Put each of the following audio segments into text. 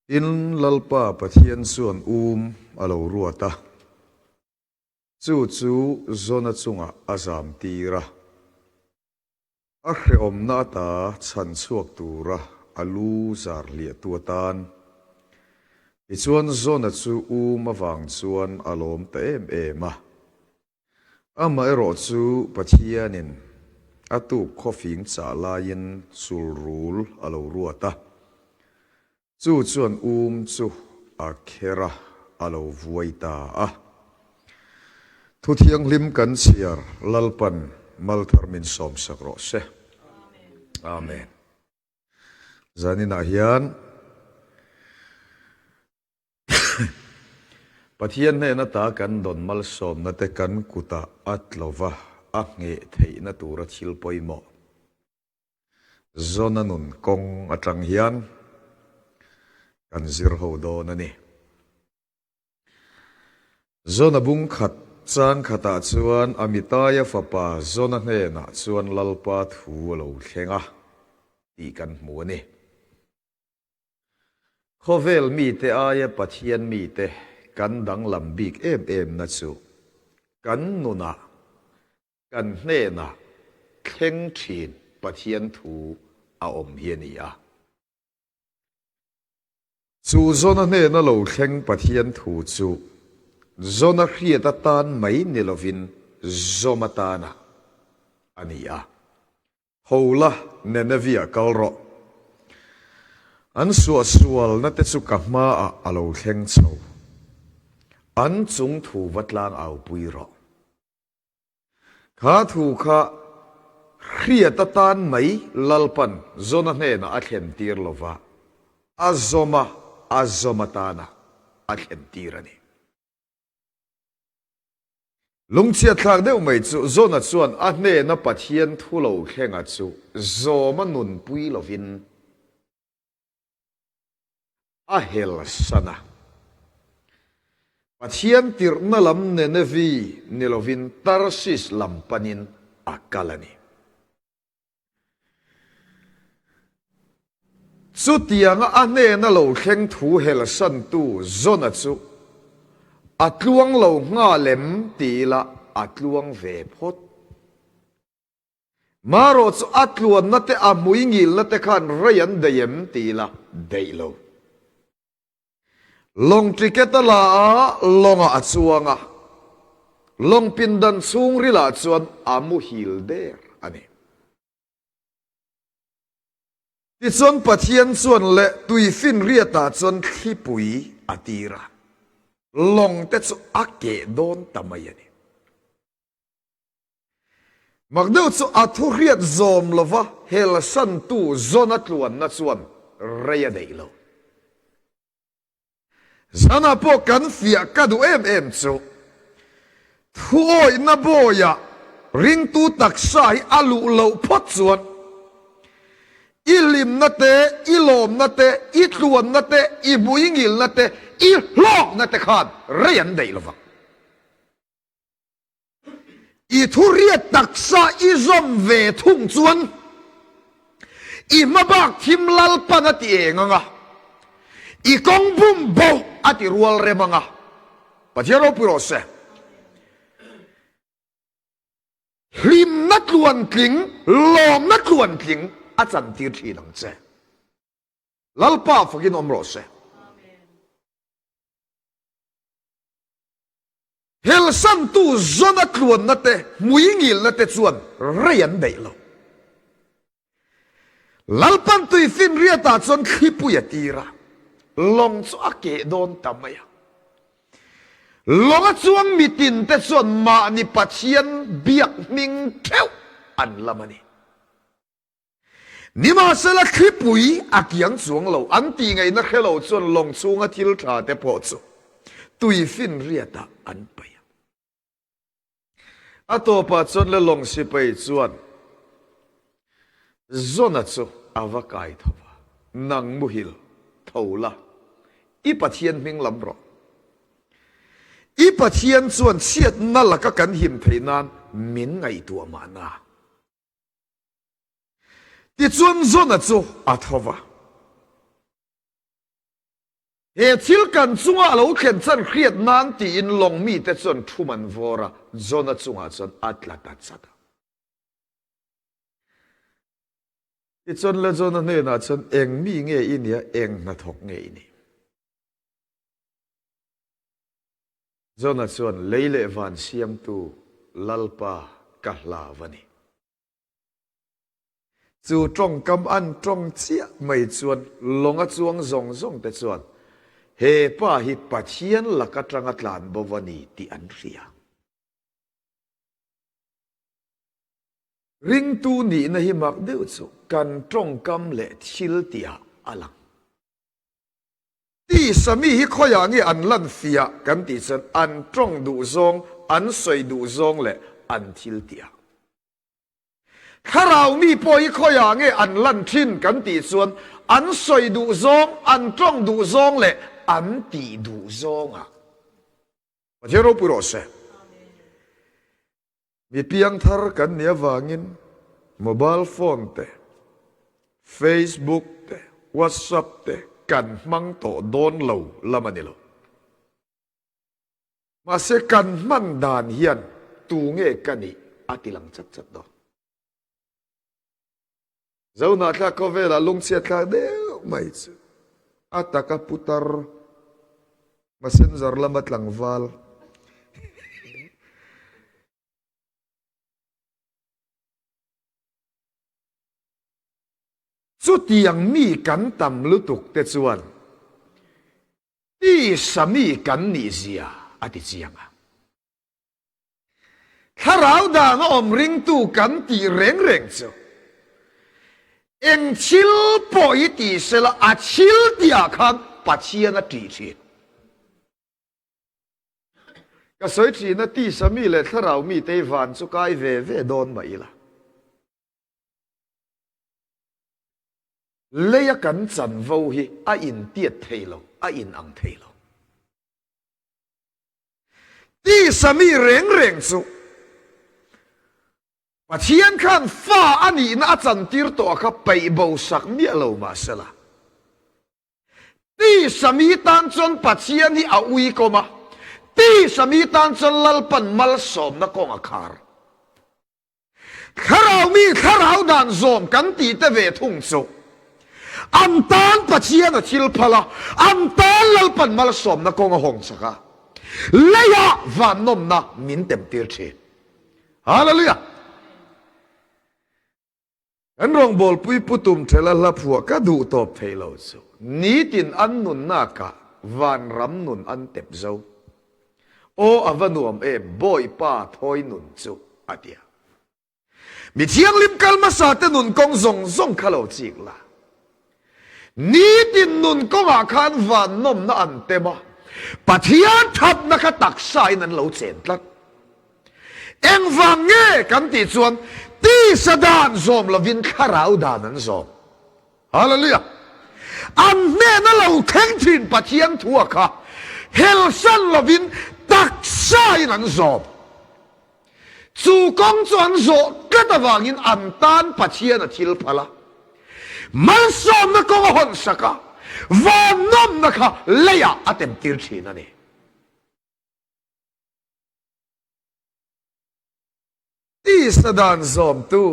Tin, Lalpa Pathian chuan um a lo ruat a, chu chu Jona chungah a zam tir a. A hrehawmna ata chhan chhuak tura a lu zar hliahtu atan. Tichuan Jona chu um avang chuan a lawm ta em em a. Amaherawh chu Pathianin a tuk khawfing chah laiin sulrul a lo ruat a. Chu chuan um chu a kher a, a lo vuai ta a. Thu thianghlim kan chhiar Lalpan malthar min sawmsak rawh se. Amen. Zaninah hian Pathian hnena ta kan dawn malsawmna te kan kutah a tlova a ngheh theihna tura thil pawimawh. Zona nun kawng atang hian kan zir ho dawn a ni. Zona bung khat chang khatah chuan Amitaia fapa Zona hnenah chuan Lalpa thu a lo thleng a tih kan hmu a ni. Khawvel mite aia Pathian mite kan danglam bik em emna chu kan nunah Kan hnenah thleng thin Pathian thu a awm hi a ni a. Chu Jona hnena lo thleng Pathian thu chu Jona hriat atan mai ni lovin zawm atana a ni a. Ho la, Nineveh-ah kal rawh. An suahsualna te chu ka hmaah a lo thleng chho. An chung thu va tlang aupui rawh. Kha thu kha hriat atan mai Lalpan Jona hnenah a thlen tir lova, a zawm a, a zawm atana a thlen tir a ni. Lungchhiatthlak deuh mai chu Jona chuan a hnena Pathian thu lo thlenga chu zawm a nunpui lovin, A hel san a. Pathian tirhna lam Nenevi ni lovin Tarsis lam panin a kal a ni. Chutianga a hnena lo thleng thu helsantu Jona chu a tluang lo nghal em ti ila a tluang ve phawt. Marawh chu a tluanna te a hmui ngilna te khan rei an deih em ti ila deih lo. Lawng ticket a la a, lawngah a chuang a, lawng pindan chhungrilah chuan a muhil der a ni. Tichuan Pathian chuan leh tuifinriatah chuan thlipui a tir a, lawng te chu a keh dawn ta mai a ni. Mak deuh chu a thu hriat zawm lova helsantu Zona tluanna chuan rei a deih lo. Zanah pawh kan fiah ka duh em em chu thuawihna bawiah ringtu taksa hi a luh loh phawt chuan i hlimna te, i lawmna te, i tluanna te, i hmuingilna te, i hlawkna te khan rei an deih lovang. I thuriat taksa i zawm ve thung chuan i hmabak thim Lalpan a ti eng ang a, i kawng bum boh a ti rual rem ang a. Pathian ropui rawh se. Hlimna tluantling, lawmna tluantling a chantir thin ang che. Lalpa fakin awm rawh se. Helsantu Jona tluanna te, hmuingilna te chuan rei an daih lo. Lalpan tuifinriatah chuan thlipui a tir a, lawng chu a keh dawn ta mai a. Lawnga chuang mitin te chuan mahni Pathian biak hming theuh an lam a ni. Nimahsela thlipui a kiang chuang lo, an tih ngaihna hre lo chuan lawng chhunga thil tha te pawh chu tuifinriatah an paih a. A tawpah chuan le lawng sipai chuan Jona chu a va kai tho va, Nang muhil, tho la, i Pathian hming lam rawh. I Pathian chuan chhiatna laka kan him theih nan min ngaihtuah mahna. Tichuan Jona chu a tho va. He thil kan chunga a lo thlen chhan hriat nan tiin lawng mite chuan thum an vawr a, Jona chungah chuan a tla ta chat a. Tichuan le Jona hnenah chuan, Eng mi nge i nia, eng hnathawk nge i nih? Jona chuan, Lei leh van siamtu Lalpa ka hlau a ni. Chu tawngkam an tawng chiah mai chuan lawng a chuang zawng zawng te chuan he pa hi Pathian lak atanga tlan bo a ni tih an hria. Ringtu nihna hi mak deuh chu kan tawngkam leh thil tihah a lang. Tisa mi hi khawiah nge an lan fiah kan tih chuan an tawng duh zawng, an sawi duh zawng leh an thil tihah. Thlarau mi pawh hi khawiah nge an lan thin kan tih chuan an sawi duh zawng, an tawng duh zawng leh an tih duh zawngah Pathian ropui rawh se. Mi piangthar kan nih avangin mobile phone te, Facebook te, WhatsApp te kan hmang tawh dawn lo lam a ni lo. Mahse kan hman dan hian tu nge ka nih a ti lang chat chat dawn. Zohnahthlak khawvelah lungchhiat thlak deuh mai chu a taka putar messenger lama tlangval Chutiang mi kan tam lutuk te chuan Tisa mi kan nih zia a ti chiang a. Thlarau dang a awm ringtu kan tih reng reng chu eng thil pawh hi ti sela a thil tihah khan Pathian a ṭih ṭhin. Ka sawi ṭhin a, tisa mi leh thlarau mi te hi van chu kai ve ve dawn mah ila. Leia kan chanvo hi a intiat thei lo, a inang thei lo. Tisa mi reng reng chu Pathian khan fa a nihna a chantir tawh a kha peih bo sak miah lo mahsela, tisa mi tan chuan Pathian hi a uikawm a, tisa mi tan chuan Lalpan malsawmna kawng a khar. Thlarau mi thlarau dan zawm kan tih te ve thung chu an tan Pathian a thil phal a, an tan Lalpan malsawmna kawng a hawng chak a, leiah vannawmna min tem tir thin. Hallelujah! Kan rawngbawlpui Pu Tumthela hla phuah ka duh tawp thei lo chu nitin an nunnak ah vanram nun an tep zo. Aw a va nuam em Bawipa thawi nun chu a ti a. Mi thianghlim kal hmasa te nun kawng zawng zawng kha lo chik la. Nitin nun kawngah khan van nawmna an tem a, Pathian thatna kha taksa in an lo chen tlat. Engvang nge kan tih chuan tisa dan zawm lovin thlarau dan an zawm. Hallelujah! An hnena lo thleng thin Pathian thua kha helsan lovin taksain an zawm. Chu kawng chu an zawh tlat avangin an tan Pathian a thil phal a. Malsawmna kawng a hawnsak a, vannawmna kha leiah a temtir thin a ni. Tisa dan zawmtu,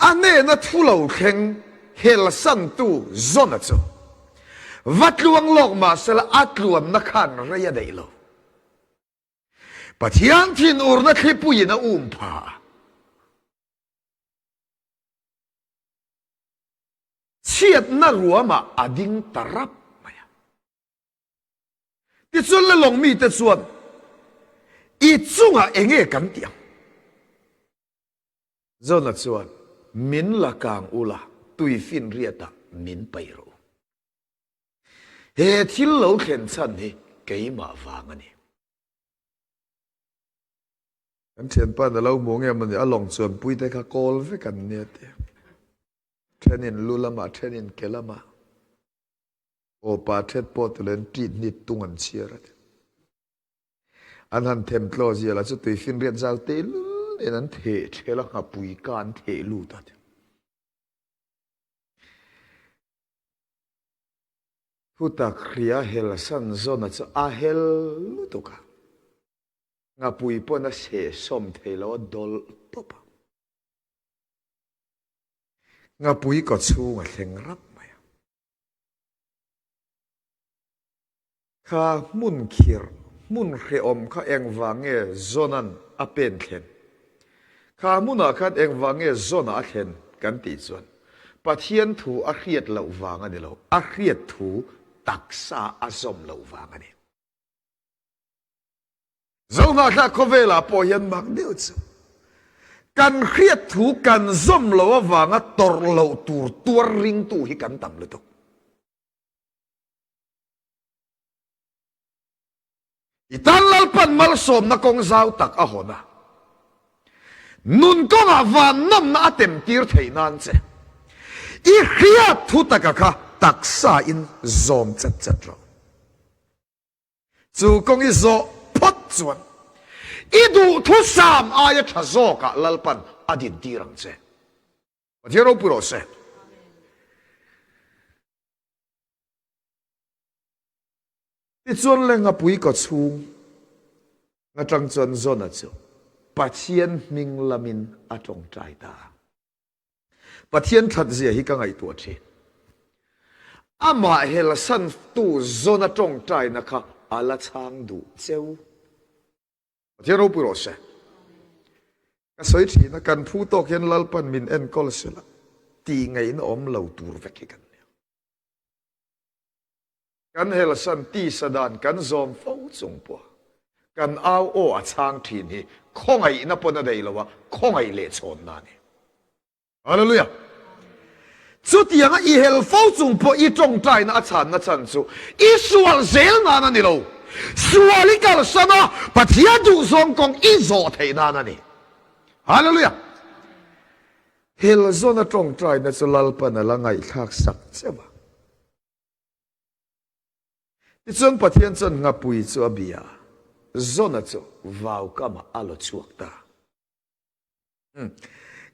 a hnena thu lo thleng helsantu Jona chu va tluang lawk mah sela a tluanna khan rei a daih lo. Pathian thinurna thlipuiin a um pha a. Chhiatna ruamah a ding ta rap mai a. Tichuan la lawng mite chuan, I chungah eng nge kan tih ang? Jona chuan, Min la kang ula, tuifinriatah min paih rawh u. He thil lo thlen chhan hi keimah vang a ni. Kan thianpa'n a lo hmu nge mawni, a lawng chuanpuite kha kawl vek an nia ti. Thenin lu lamah, thenin ke lamah. Aw pa thet pawh ti loin ṭit hnit tung an chhiar a ti. An han them tlaw zia lah chu tuifinriat zau tehlul nen an theh ṭhel a, nghapui ka an theh lut a ti. Thutak hria helsan Jona chu a hel lutuk a, ngapui pawn a sehsawm thei lo a dawlh tawp a. Ngapui kawchhung a thleng rap mai a. Kha hmun khirh, hmun hrehawm kha engvang nge Jona'n a pen thlen? Kha hmunah khan engvang nge Jona a thlen kan tih chuan Pathian thu a hriat loh vang a ni lo, a hriat thu taksa a zawm loh vang a ni. Zohnahthlak khawvelah pawh hian mak deuh chu kan hriat thu kan zawm loh avanga tawrh loh tur tuar ringtu hi kan tam lutuk. I tan Lalpan malsawmna kawng zau tak a hawn a, nun kawngah van nawmna a temtir theih nan che i hriat thu taka kha taksa in zawm chat chat rawh. Chu kawng i zawh phawt chuan i duhthusam aia tha zawkah Lalpan a dintir ang che. Pathian ropui rawh se. Tichuan Lengapui kawchhung atang chuan Jona chu Pathian hming lamin a tawngtai ta a. Pathian thatzia hi ka ngaihtuah thin. Amah helsantu Jona tawngtaina kha a la chhang duh cheu. Pathian ropui rawh se. Ka sawi thin a, kan phu tawk hian Lalpan min enkawl sela tih ngaihna awm lo tur vek hi kan nia. Kan helsan tisa dan kan zawm fo chung pawh kan au aw a chhang thin hi khawngaihna pawn a daih lo a, khawngaih leh chhawnna a ni. Hallelujah! Chutianga i hel fo chung pawh i tawngtaina a chhanna chhan chu i sual zel nan a ni lo. Sual i kalsan a, Pathian duhzawng kawng i zawh theih nan a ni. Hallelujah! Hel zawna tawngtaina chu Lalpan a la ngaihthlak sak cheu a. Tichuan Pathian chuan ngapui chu a bia a, Zona chu vaukamah a law chhuak ta.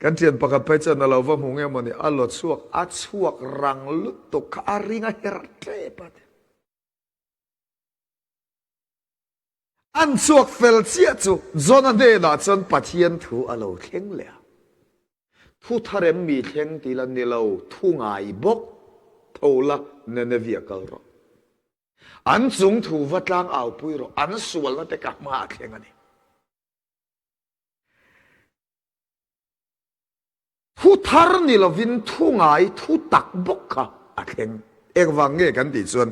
Kan thian pakhat phei chuan a lo va hmu nge mawni, a law chhuak, a chhuak rang lutuk kha a ring a herh tep a ti. An chhuak fel chiah chu Jona hnenah chuan Pathian thu a lo thleng leh a. Thu tharem mi thleng ti la ni lo, thu ngai bawk tho la Nineveh kal rawh. An chung thu va tlang aupui rawh, an sualna te ka hma a thleng a ni. Thu thar ni lovin thu ngai thu tak bawk kha a thleng. Engvang nge kan tih chuan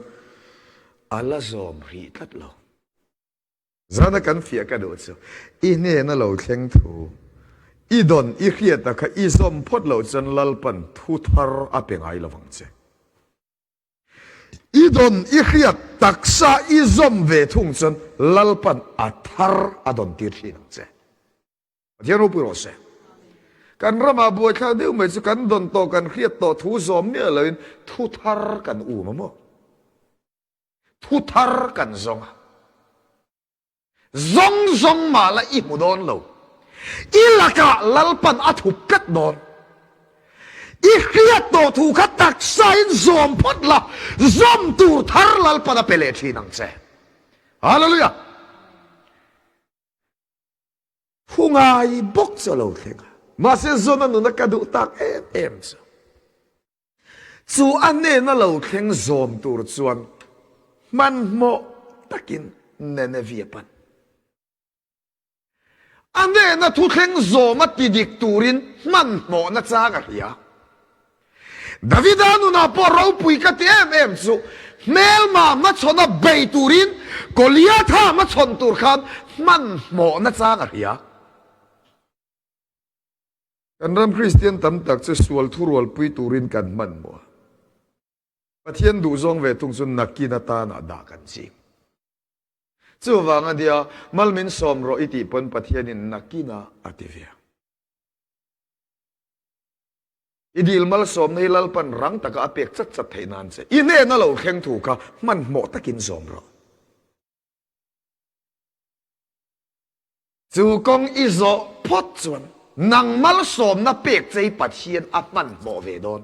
a la zawm rih tlat lo. Zana kan fiah ka duh chu i hnena lo thleng thu i dawn i hriata kha i zawm phawt loh chuan Lalpan thu thar a pe ngai lovang che. I dawn i hriat taksa i zawm ve thung chuan Lalpan a thar a dawn tir thin ang che. Pathian ropui rawh se. Kan ramah buaithlak deuh mai chu kan dawn tawh kan hriat tawh thu zawm miah loin thu thar kan um a maw? Thu thar kan zawng a. Zawng zawng mah la i hmu dawn lo. I lakah Lalpan a thup tlat dawn. I hriat tawh thu kha taksain zawm phawt la, zawm tur thar Lalpan a pe leh thin ang che. Hallelujah! Thu ngai bawk chu a lo thleng a, mahse Jona nuna ka duh tak em em chu, chu a hnena lo thleng zawm tur chuan hmanhmawh takin Nineveh a pan. A hnena thu thleng zawma ti dik turin hmanhmawhna chang a hria. Davida nunah pawh ropui ka ti em em chu hmelma hmachhawna bei turin Goliatha hmachhawn tur khan hmanhmawhna chang a hria. Kan ram Kristian tam tak chu sual thurualpui turin kan hmanhmawh a, Pathian duhzawng ve thung chu nakin atana dah kan ching. Chuvang a nia, mal min sawm rawh i tih pawn Pathianin nakinah a ti ve ang. I dil malsawmna hi Lalpan rang taka a pek chat chat theih nan che i hnena lo thleng thu kha hmanhmawh takin zawm rawh. Chu kawng i zawh phawt chuan nang malsawmna pek che hi Pathian a hmanhmawh ve dawn.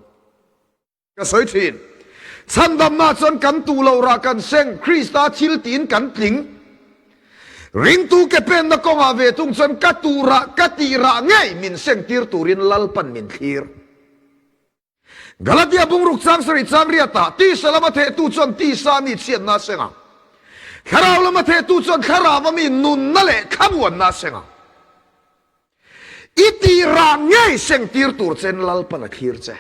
Ka sawi thin. Chhandamna chuan kan tuh loh rah kan seng, Krista thil tiin kan tling. Ringtu ke penna kawngah ve thung chuan ka tuh rah, ka tih rah ngei min seng tir turin Lalpan min thlir. Galatia bungruk chang sarih chang riatah tisa lama thehtu chuan tisa mi chhiatna a seng ang. Thlarau lama thehtu chuan thlarau mi nunna leh thlamuanna a seng ang. I tih rah ngei seng tir tur chen Lalpan a thlir che.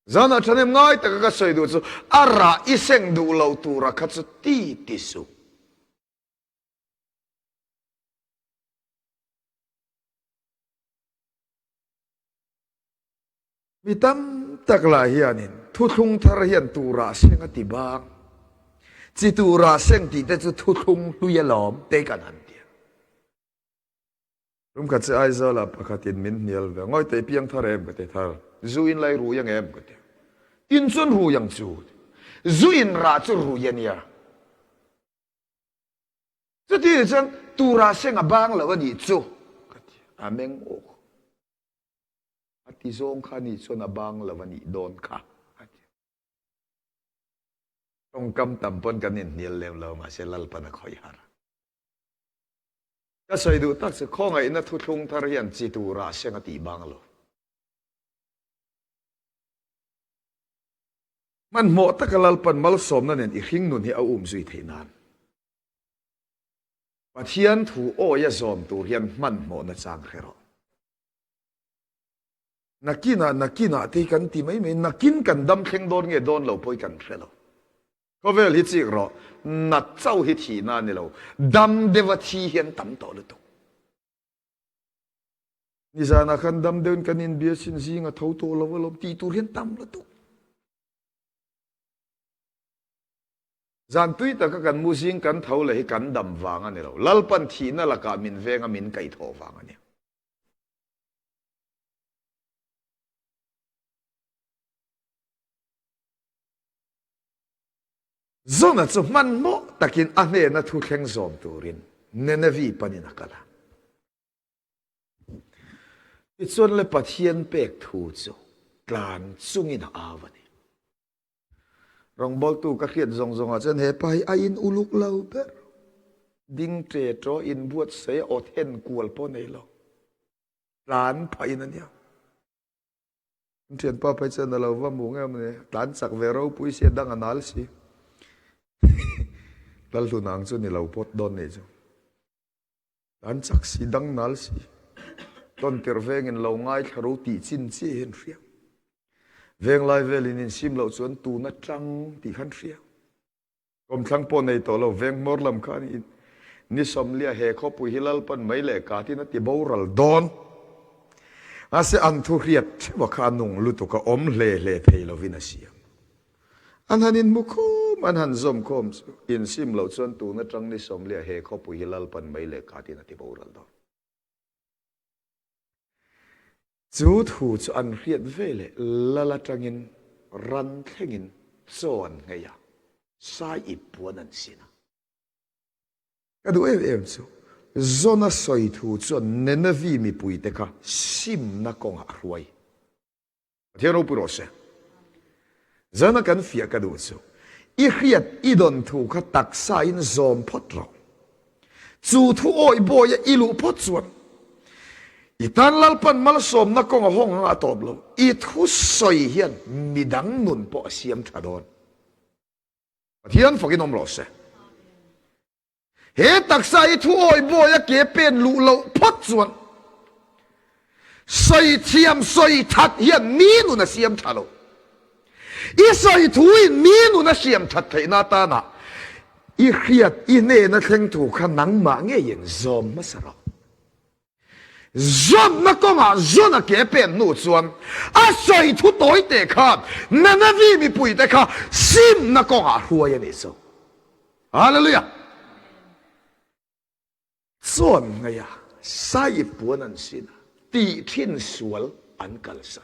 Zanah thahnem ngai taka ka sawi duh chu a rah i seng duh lo tura kha chu ti ti suh. Mi tam tak lah hianin thuthlung thar hian turah seng a ti bang. Chi turah seng tih te chu thuthlung hlui alawm te kan han ti a. Rum khat che Aizawlah pakhatin min hnial ve, Ngawi teh piang thar em ka ti thar, zu in lai rui ang em ka ti. Tin chuan rui ang chu, zu in rah chu rui a nia. Chuti ni chuan turah seng a bang lo a nih chu ka ti a meng awk. A ti zawng kha nih chuan a bang lo a nih dawn kha a ti. Tawngkam tam pawn kan inhnial lem lo mahse Lalpan a khawih har. Ka sawi duh tak chu khawngaihna thuthlung thar hian chi turah seng a tih bang lo. Hmanhmawh taka Lalpan malsawmna nen i hringnun hi a um zui theih nan. Pathian thu awia zawm tur hian hmanhmawhna chang hre rawh. Nakinah nakinah te hi kan ti mai mai, nakin kan dam thleng dawn nge dawn lo pawh hi kan hre lo. Khawvel hi chik rawh, nat chauh hi thihna a ni lo, dam deuha thi hi an tam tawh lutuk. Nizanah khan dam deuhin kan inbia sin zing a tho tawh lo alawm tih tur hian tam lutuk. Zan tui taka kan mu zing kan tho leh hi kan dam vang a ni lo. Lalpan thihna lakah min venga min kaihthawh vang a ni. Zona chu hmanhmawh takin a hnena thu thleng zawm turin Nenevi panin a kal a. Tichuan le Pathian pek thu chu tlan chungin a au a ni. Rawngbawltu ka hriat zawng zawngah chuan he pa hi a in uluk lo ber. Ding ṭe ṭaw in buatsaih a aw then kual pawh nei lo. Tlan phahin a nia. An ṭhianpa phei chuan a lo va hmu nge maw ni, tlan chak ve ropui si a dang a nal si. Lalhlun ang chu ni lo pawt dawn nih chu. Tlan chak si dang nal si. Tawn tirh vengin lo ngaithla ro tih chin chiah hi an hria. Venglai velin insim loh chuan tun atang tih khan hria. Kawmthlang pawh nei tawh lo veng hmawr lam khan ni sawmlia he khawpui hi Lalpan mai leh katin a ti boral dawn. Mahse an thu hriat theuh a kha a nung lutuk a awm hle hle thei lovin a siam. An han inhmu khawm, an han zawm khawm chu insim loh chuan tun atang ni sawmlia he khawpui hi Lalpan mai leh katin a ti boral dawn. Chu thu chu an hriat ve leh lal atangin ran thlengin chaw an nghei a, sai ip puan an sin a. Ka duh em em chu Zona sawi thu chuan Nenevi mipuite kha simna kawngah a hruai. Pathian ropui rawh se. Zana kan fiah ka duh chu, i hriat i dawn thu kha taksa in zawm phawt rawh. Chu thu awih bawia i luh phawt chuan i tan Lalpan malsawmna kawng a hawng anga a tawp lo. I thu sawi hian midang nun pawh a siam tha dawn. Pathian fakin awm rawh se. He taksa hi thu awi bawi a ke pen luh loh phawt chuan sawi thiam sawi that hian mi nun a siam tha lo. I sawi thu in mi nun a siam that theihna atana i hriat i hnena thleng thu kha nangmah ngeiin zawm hmasa rawh. Zawnna kawngah zawn a ke pen hnu chuan a sawi thu tawi teh khan Nanavi mipuite kha simna kawngah hruai a nih chu. Hallelujah! Chuan ngaia sai puan an sin a, tih thin sual an kalsan.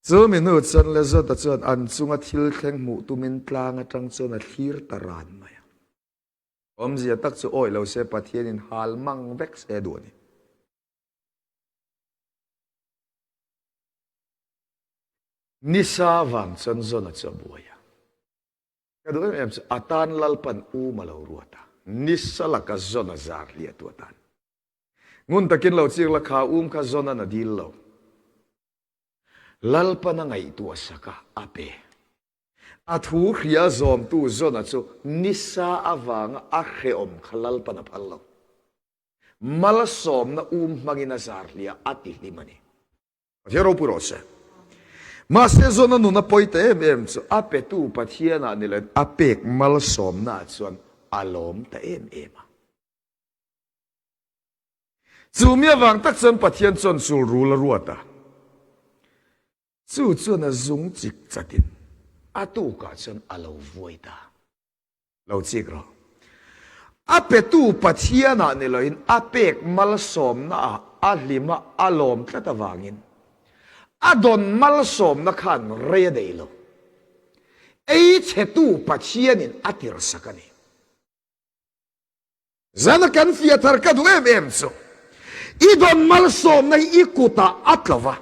Chu mi hnu chuan Lezota chuan an chunga thil thleng hmuh tumin tlang atang chuan a thlir ta ran mai a. Awmzia tak chu awih lo se Pathianin hal mang vek se duh a ni. Nisa vang chuan Jona chu a buai a. Ka duh em em chu a tan Lalpan um a lo ruat a, nisa laka Jona zar hliahtu atan. Ngun takin lo chik la kha um kha Jona'n a dil lo. Lalpan a ngaihtuah sak a, a pe. A thu hria zawmtu Jona chu nisa avanga a hrehawm kha Lalpan a phal lo. Malsawmna um hmangin a zar hliah a ti hlim a ni. Pathian ropui rawh se. Mahse Jona nun a pawi ta em em chu a petu Pathianah ni loin a pek malsawmnaah chuan a lawm ta em em a. Chu mi avang tak chuan Pathian chuan sul rul a ruat a. Chu chuan a zung chik chatin a tukah chuan a lo vuai ta. Lo chik rawh. A petu Pathianah ni loin a pek malsawmnaah a hlima a lawm tlat avangin a dawn malsawmna khan rei a nei lo. Ei chhetu Pathianin a tirsak a ni. Zana kan fiah thar ka duh em em chu i dawn malsawmna hi i kutah a tlo va,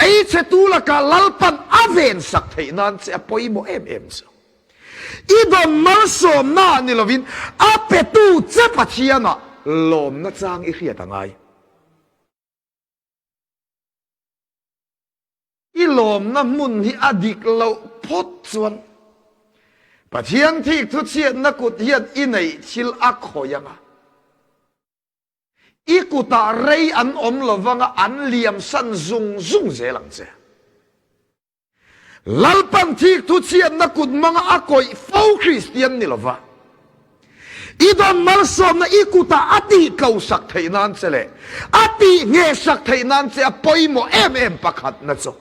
ei chhetu lakah Lalpan a vensak theih nan che a pawimawh em em chu. I dawn malsawmna ah ni lovin a petu che Pathianah lawmna chang i hriat a ngai. I lawmna hmun hi a dik loh phawt chuan Pathian thik thuchhiatna kut hian i neih thil a khawih ang a. I kutah rei an awm lovang a, an liamsan zung zung zel ang che. Lalpan thik thuchhiatna kut hmanga a kawih fo Kristian ni lova, i dawn malsawmna i kutah a tihtlosak theih nan che leh a tihnghehsak theih nan che a pawimawh em em pakhatna chu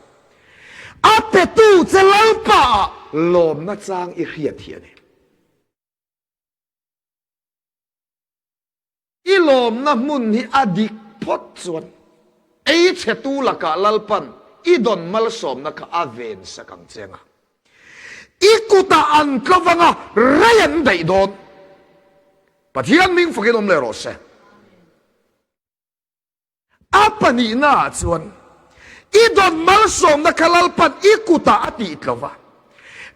a petu che Lalpaah lawmna chang i hriat hi a ni. I lawmna hmun hi a dik phawt chuan ei chhetu lakah Lalpan i dawn malsawmna kha a ven sak ang che anga i kutah an tlo vanga rei an daih dawn. Pathian hming fakin awm leh rawh se. A pahnihnaah chuan i dawn malsawmna kha Lalpan i kutah a tihtlo va,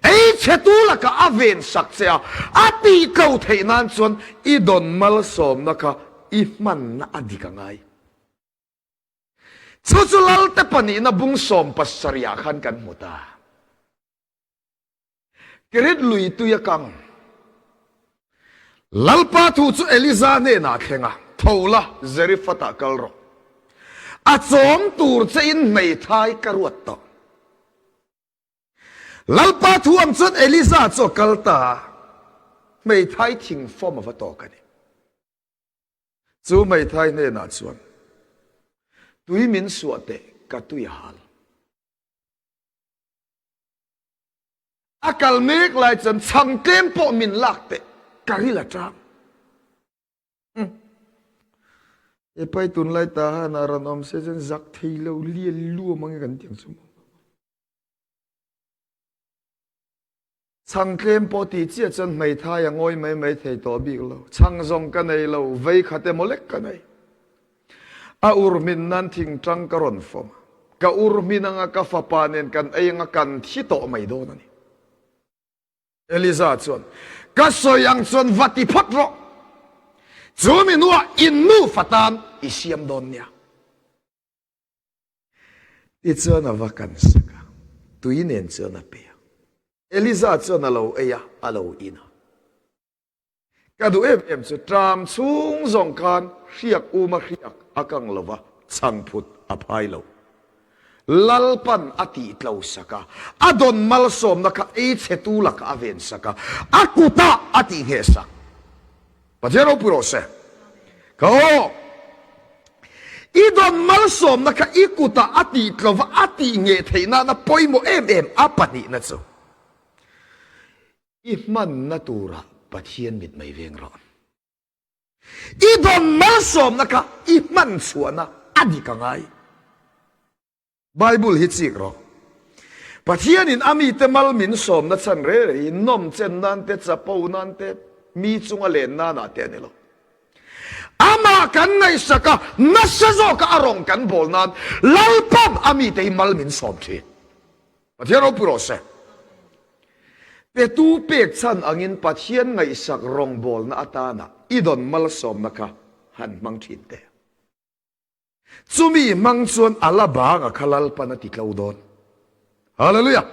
ei chhetu lakah a ven sak che a, a tihtlo theih nan chuan i dawn malsawmna kha i hmanna a dik a ngai. Chu chu Lalte pahnihna bung 17 ah khan kan hmu ta. Kerit lui tui a kang. Lalpa thu chu Eliza hnenah a thleng a, Tho la, Zerifatah kal rawh. A chawm tur che in hmeithai ka ruat tawh. Lalpa thu ang chuan Eliza chu a kal ta a, hmeithai thing fawm a va tawk a ni. Chu hmeithai hnenah chuan, Tui min suah teh, ka tui a hal. A kal mek lai chuan chhang tlem pawh min lak teh ka ril a tang. E pai tun lai ta han a ran awm se chuan zak thei lo lian luam ange kan tiang chu. Chhang tlem pawh ti chiah chuan hmeithai a ngawi mai mai thei tawh bik lo. Chhang zawng ka nei lo, vei khat emaw lek ka nei. A ur hmin nan thingtang ka rawn fawm a, ka ur hmin anga ka fapa nen kan ei anga kan thi tawh mai dawn a ni. Eliza chuan, Ka sawi ang chuan va ti phawt rawh, chu mi hnuah in nufa tan i siam dawn nia. Tichuan a va kan sak a, tui nen chuan a pe a. Eliza chuan a lo ei a, a lo in a. Ka duh em em chu tram chhung zawng khan hriak uma hriak a kang lo va, chhangphut a phai lo. Lalpan a tihtlo sak a, a dawn malsawmna kha ei chhetu lakah a ven sak a, a kutah a tihngheh sak. Pathian ropui rawh se. Ka aw! I dawn malsawmna kha i kutah a tihtlo va, a tihngheh theih nana pawimawh em em a pahnihna chu. I hmanna turah Pathian mit mai veng rawh. I dawn malsawmna kha i hman chhuahna a dik a ngai. Bible hi chik rawh. Pathianin a mite mal min sawmna chhan re re hi nawm chen nan te, chapo nan te, mi chunga len nanah te a ni lo. Amah kan ngaihsak a, nasa zawka a rawng kan bawl nan Lalpan a mite hi mal min sawm thin. Pathian ropui rawh se. Petu pek chhan angin Pathian ngaihsak rawngbawlna atana i dawn malsawmna kha han hmang thin teh. Chumi hmang chuan a la bang a kha Lalpan a ti tlo dawn. Hallelujah!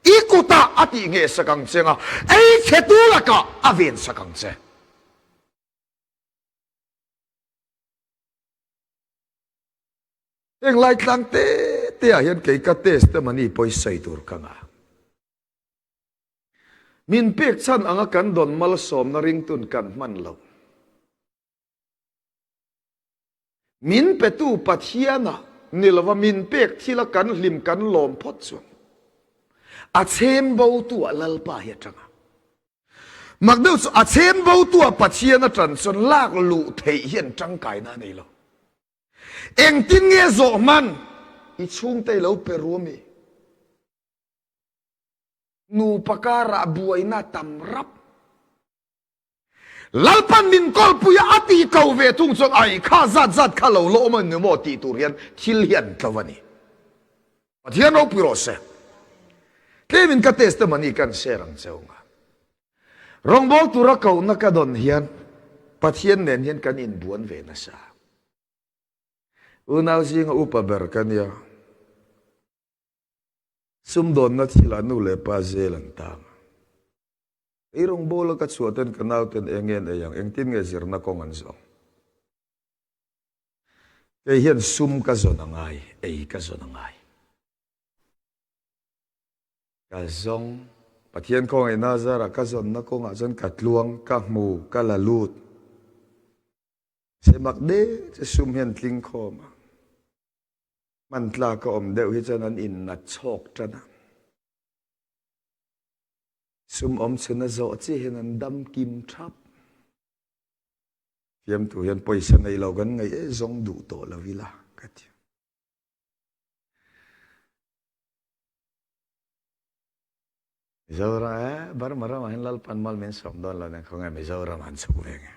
I kutah a tih nghehsak ang che nga, ei chhetu lakah a vensak ang che. Heng lai tlang te te ah hian kei ka testimony pawh i sawi tur ka ngah. Min pek chhan anga kan dawn malsawmna ringtun kan hman lo. Min petu Pathiana ni lova min pek thila kan hlim kan lawm phawt chuan a chhem bo tu ah Lalpa hi a tang a. Mak deuh chu a chhem bo tu ah Pathian a tan chuan lak luh theih hian tangkaina a nei lo. Engtin nge zawh hman i chhungte i lo pe ru ami? Nupa karah buaina tam rap. Lalpan min kawlpuia a tih tlo ve thung chuan ai kha zat zat kha lo la awm a ni maw tih tur hian thil hi an tlo a ni. Pathian ropui rawh se. Tlemin ka testimony kan share ang che unga. Rawngbâwl tura kohna ka dawn hian Pathian nen hian kan inbuan ve nasa. Unau zinga upa ber ka nia. Sumdawnna thilah nu leh pa zel an tang. Ei rawngbawla ka chhuah ten ka nauten eng nge an ei ang, engtin nge zirna kawng an zawng? Kei hian sum ka zawn a ngai, ei ka zawn a ngai. Ka zawng, Pathian khawngaihna zarah ka zawnna kawngah chuan ka tluang, ka hmu, ka la lut. Semak deuh chu sum hian tling khawm a. Hman tlak a awm deuh hi chuan an innat chhawk tan a. Sum awm chhun a zawh chiah hian an dam kim thap. Fiamtu hian pawisa nei lo kan ngaih e zawng duh tawh lo ila ka ti. Mizoram e Burma ramah hian Lalpan mal min sawm dawn lo nen khawnge Mizoram an chhuk ve nge.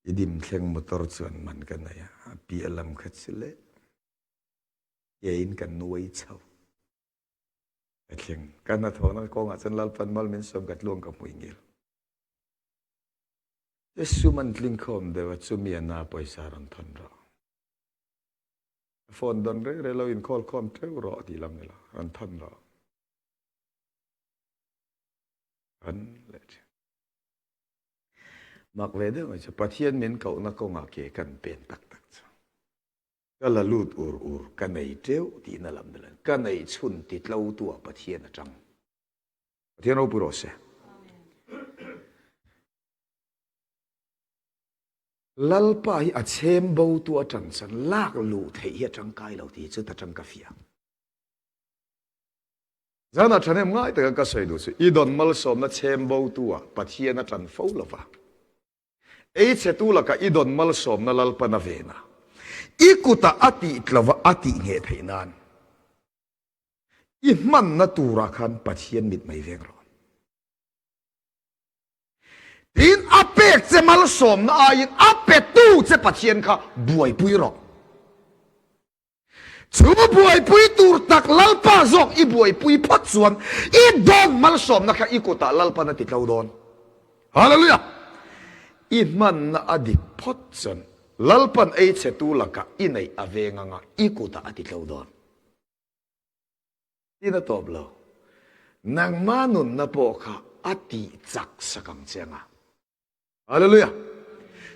I dim thleng motor chuan man ka nei a, a piah lam kha chu leh ke in ka nuai chho. Ka thleng. Ka hnathawhna kawngah chuan Lalpan mal min sawm ka tluang ka hmui ngil. Te sum an tling khawm deuh a, chumi a na pawisa rawn thawn rawh. A phone dawn reng reng lo in call khawm teuh rawh tih lam ni lo, rawn thawn rawh. Rawn leh thin. Mak ve deuh mai chu Pathian min kohna kawngah ke kan pen tak tak chu. Ka la lut ur ur, ka nei teuh tihna lam ni lo, ka nei chhun ti tlo tu ah Pathian a tang. Pathian ropui rawh se. Lalpa hi a chhem bo tu atang chuan lak luh theih hi a tangkai lo tih chu ta tang ka fiah. Zan ah thahnem ngai taka ka sawi duh chu i dawn malsawmna chhem bo tu ah Pathian a tan fo lova. Ei chhetu lakah i dawn malsawmna Lalpan a ven a, i kutah a tih tlova a tih ngheh theih nan i hmanna turah khan Pathian mit mai veng rawh. Tin, a pek che malsawmna aiin a petu che Pathian kha buaipui rawh. Chu buaipui tur tak Lalpa zawk i buaipui phawt chuan i dawn malsawmna kha i kutah Lalpan a ti tlo dawn. Hallelujah! I hmanna a dik phawt chuan Lalpan ei chhetu lakah i neih a veng anga i kutah a ti tlo dawn. Tin a tawp lo. Nangma nunna pawh kha a tih chak sak ang che anga. Hallelujah!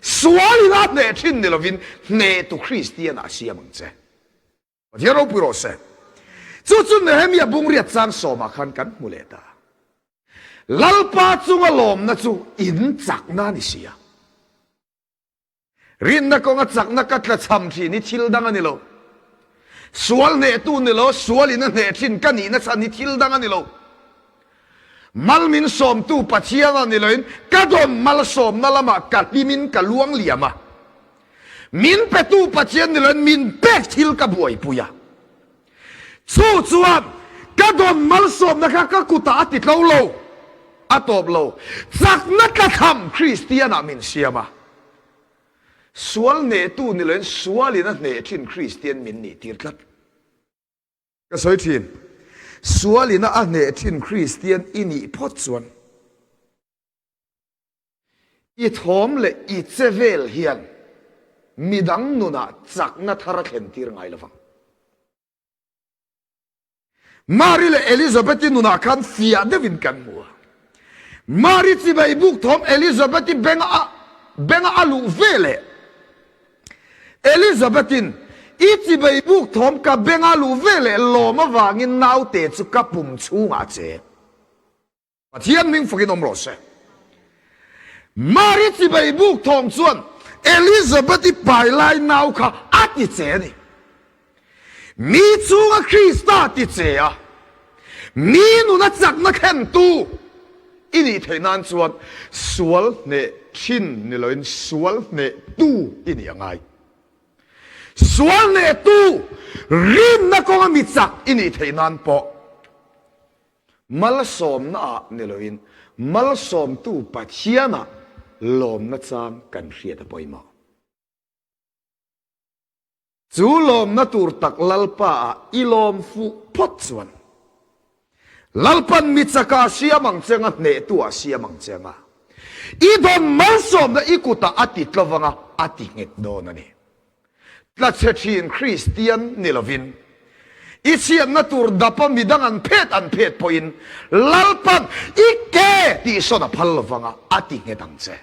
Sual in a hneh thin ni lovin hnehtu Kristian ah a siam ang che. Pathian ropui rawh se. Chu chu Nehemia bungriat chang sawmah khan kan hmu leh ta. Lalpa chunga lawmna chu in chakna a ni si a. Rinna kawnga chakna ka tlachham thin hi thil dang a ni lo. Sual hnehtu ni lo, sual in a hneh thin ka nihna chhan hi thil dang a ni lo. Mal min sawmtu Pathian a ni loin ka dawn malsawmna lamah ka hlimin ka luang liam a. Min petu Pathian ni loin min pek thil ka buaipui a. Chu chuan ka dawn malsawmna kha ka kutah a ti tlo lo, a tawp lo. Chakna tlatham Kristianah min siam a. Sual hnehtu ni loin sualin a hneh thin Kristian min nih tir tlat. Ka sawi thin, sualina a hneh thin Kristian i nih phawt chuan i thawm leh i che vel hian midang nunah chakna thar a thlen tir ngai lovang. Mari leh Elizabeth-i nunah khan fiah deuhin kan hmu a. Mari chibai buk thawm Elizabeth-i benga benga a luh veleh Elizabeth-in, I chibai buk thawm ka benga luh veleh lawm avangin naute chu ka pum chhungah a che. Pathian hming fakin awm rawh se. Mari chibai buk thawm chuan Elizabeth-i pai lai nau kha a ti che a ni. Mi chunga Krista ti che a, mi nuna chakna thlentu i nih theih nan chuan sual hneh thin ni loin sual hnehtu i nih a ngai. Sual hnehtu rinna kawnga mi chak i nih theih nan pawh malsawmna ah ni loin malsawmtu Pathianah lawmna chang kan hriat a pawimawh. Chu lawmna tur tak Lalpa ah i lawm fuh phawt chuan Lalpan mi chaka a siam ang che anga, hnehtu ah a siam ang che anga, i dawn malsawmna i kutah a ti tlo vanga a ti nghet dawn a ni. Tlachhe thin Kristian ni lovin, i chhiatna tur dapa midang an phet an phet pawhin Lalpan i ke tihsawn a phal lovanga a ti nghet ang che.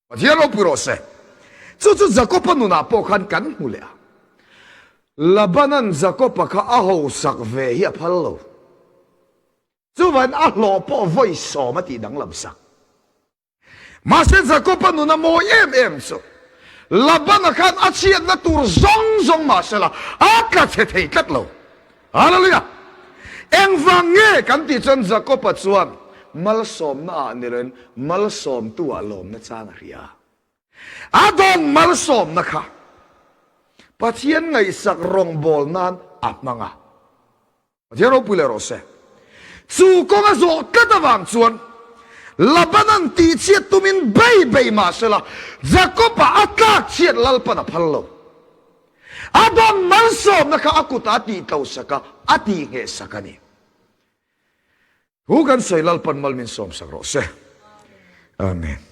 Pathian ropui rawh se. Chu chu Jakopa nunah pawh khan kan hmu leh a. Labanan Jakopa kha a hosak ve hi a phal lo. Chuvain a hlawh pawh vawi sawm a tih danglam sak. Mahse Jakopa nuna mawi em em chu Labana khan a chhiatna tur zawng zawng mahsela a tla chhe thei tlat lo. Hallelujah! Engvang nge kan tih chuan Jakopa chuan malsawmna ah ni loin malsawmtu ah lawmna chang a hria. A dawn malsawmna kha Pathian ngaihsak rawngbâwl nan a hmang a. Pathian ropui leh rawh se. Chu kawng a zawh tlat avang chuan Labanan tihchhiat tumin bei bei mah sela Jakopa a tlakchhiat Lalpan a phal lo. A dawn malsawmna kha a kutah a tihtlo sak a, a tihngheh sak a ni. Thu kan sawi Lalpan mal min sawmsak rawh se. Amen.